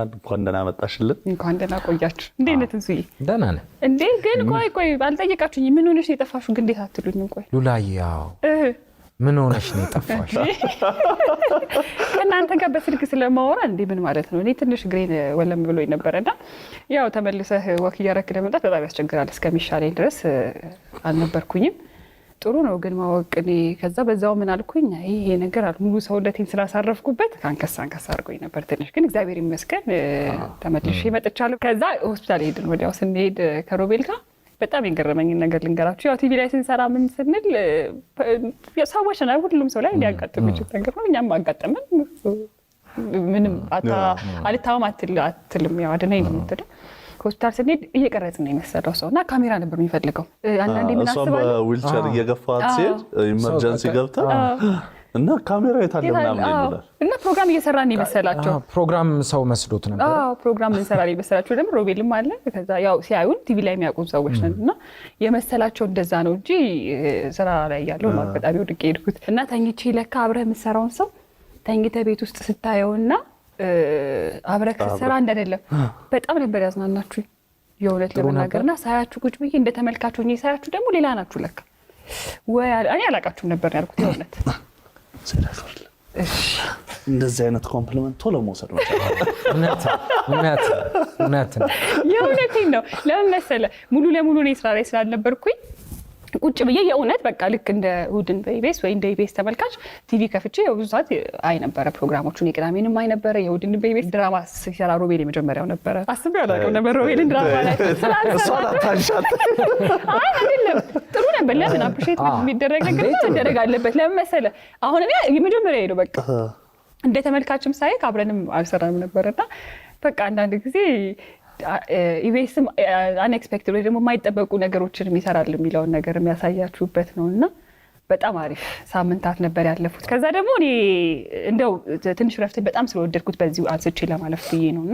ደስ ብሎናል። እንኳን ደህና መጣሽልን። እንኳን ደህና ቆያችሁ። እንዴት ነህ ትንሱዬ? ደህና ነህ? እንዴ ግን ቆይ ቆይ፣ አልጠየቃችሁኝ። ምን ሆነሽ ነው የጠፋሽው? ግን እንዴት አትሉኝም? ቆይ። ሉላዬ፣ ያው ምን ሆነሽ ነው የጠፋሽ? ከእናንተ ጋር በስልክ ስለማወራ እንዴ ምን ማለት ነው? እኔ ትንሽ እግሬን ወለም ብሎኝ ነበረና ያው ተመልሰህ walk እያረክ ለመምጣት በጣም ያስቸግራል። እስከሚሻለኝ ድረስ አልነበርኩኝም። ጥሩ ነው ግን ማወቅ። እኔ ከዛ በዛው ምን አልኩኝ፣ ይሄ ነገር ሙሉ ሰውነቴን ስላሳረፍኩበት አንከስ አንከስ አድርጎኝ ነበር ትንሽ። ግን እግዚአብሔር ይመስገን ተመልሼ መጥቻለሁ። ከዛ ሆስፒታል ሄድን። ወዲያው ስንሄድ ከሮቤል ጋር በጣም የገረመኝን ነገር ልንገራችሁ። ያው ቲቪ ላይ ስንሰራ ምን ስንል ሰዎች ና ሁሉም ሰው ላይ ሊያጋጥም ይችል ነገር ነው። እኛም አጋጠመን። ምንም አልታመም አትልም፣ ያው አድነኝ ነው የምትለው። ሆስፒታል ስንሄድ እየቀረጽን ነው የመሰለው ሰው እና ካሜራ ነበር የሚፈልገው። አንዳንዴ ምን እሷም አስባለሁ፣ በዊልቸር እየገፋት ሲሄድ emergency ገብታ እና ካሜራ የታለ ምናምን ይላል። እና ፕሮግራም እየሰራን ነው የመሰላቸው። ፕሮግራም ሰው መስሎት ነበር። አዎ፣ ፕሮግራም እንሰራ ነው የመሰላቸው። ደግሞ ሮቤልም አለ። ከዛ ያው ሲያዩን ቲቪ ላይ የሚያውቁ ሰዎች ነን እና የመሰላቸው እንደዛ ነው እንጂ ስራ ላይ ያለው ነው። አጋጣሚ ወድቄ ሄድኩት እና ተኝቼ ለካ አብረህ የምትሰራውን ሰው ተኝተህ ቤት ውስጥ ስታየውና አብረህ ስትሰራ አንድ አይደለም። በጣም ነበር ያዝናናችሁ የእውነት ለመናገር። እና ሳያችሁ ቁጭ ብዬ እንደ ተመልካች ሆኜ ሳያችሁ ደግሞ ሌላ ናችሁ ለካ። ወይ እኔ አላውቃችሁም ነበር ያልኩት የእውነት። እንደዚህ አይነት compliment ቶሎ መውሰድ መቻል። እውነት እውነት እውነት ነው። የእውነቴን ነው። ለምን መሰለህ፣ ሙሉ ለሙሉ እኔ ስራ ላይ ስላልነበርኩኝ ቁጭ ብዬ የእውነት በቃ ልክ እንደ እሑድን በኢቢኤስ ወይ እንደ ኢቢኤስ ተመልካች ቲቪ ከፍቼ ብዙ ሰዓት አይ ነበረ ፕሮግራሞቹን፣ የቅዳሜንም አይ ነበረ፣ የእሑድን በኢቢኤስ። ድራማ ሲሰራ ሮቤል የመጀመሪያው ነበረ። አስቤው አላውቅም ነበር ሮቤልን ድራማ ላይ እሷን አታንሻት። አይ አይደለም፣ ጥሩ ነበር። ለምን appreciate የሚደረግ ነገር መደረግ አለበት። ለምን መሰለህ፣ አሁን እኔ የመጀመሪያ ሄደው በቃ እንደ ተመልካችም ሳይክ አብረንም አልሰራንም ነበርና በቃ አንዳንድ ጊዜ ኢቢኤስም unexpected ወይ ደግሞ የማይጠበቁ ነገሮችን ይሰራል የሚለውን ነገር የሚያሳያችሁበት ነው እና በጣም አሪፍ ሳምንታት ነበር ያለፉት። ከዛ ደግሞ እኔ እንደው ትንሽ ረፍትን በጣም ስለወደድኩት በዚሁ አንስቼ ለማለፍ ብዬ ነው እና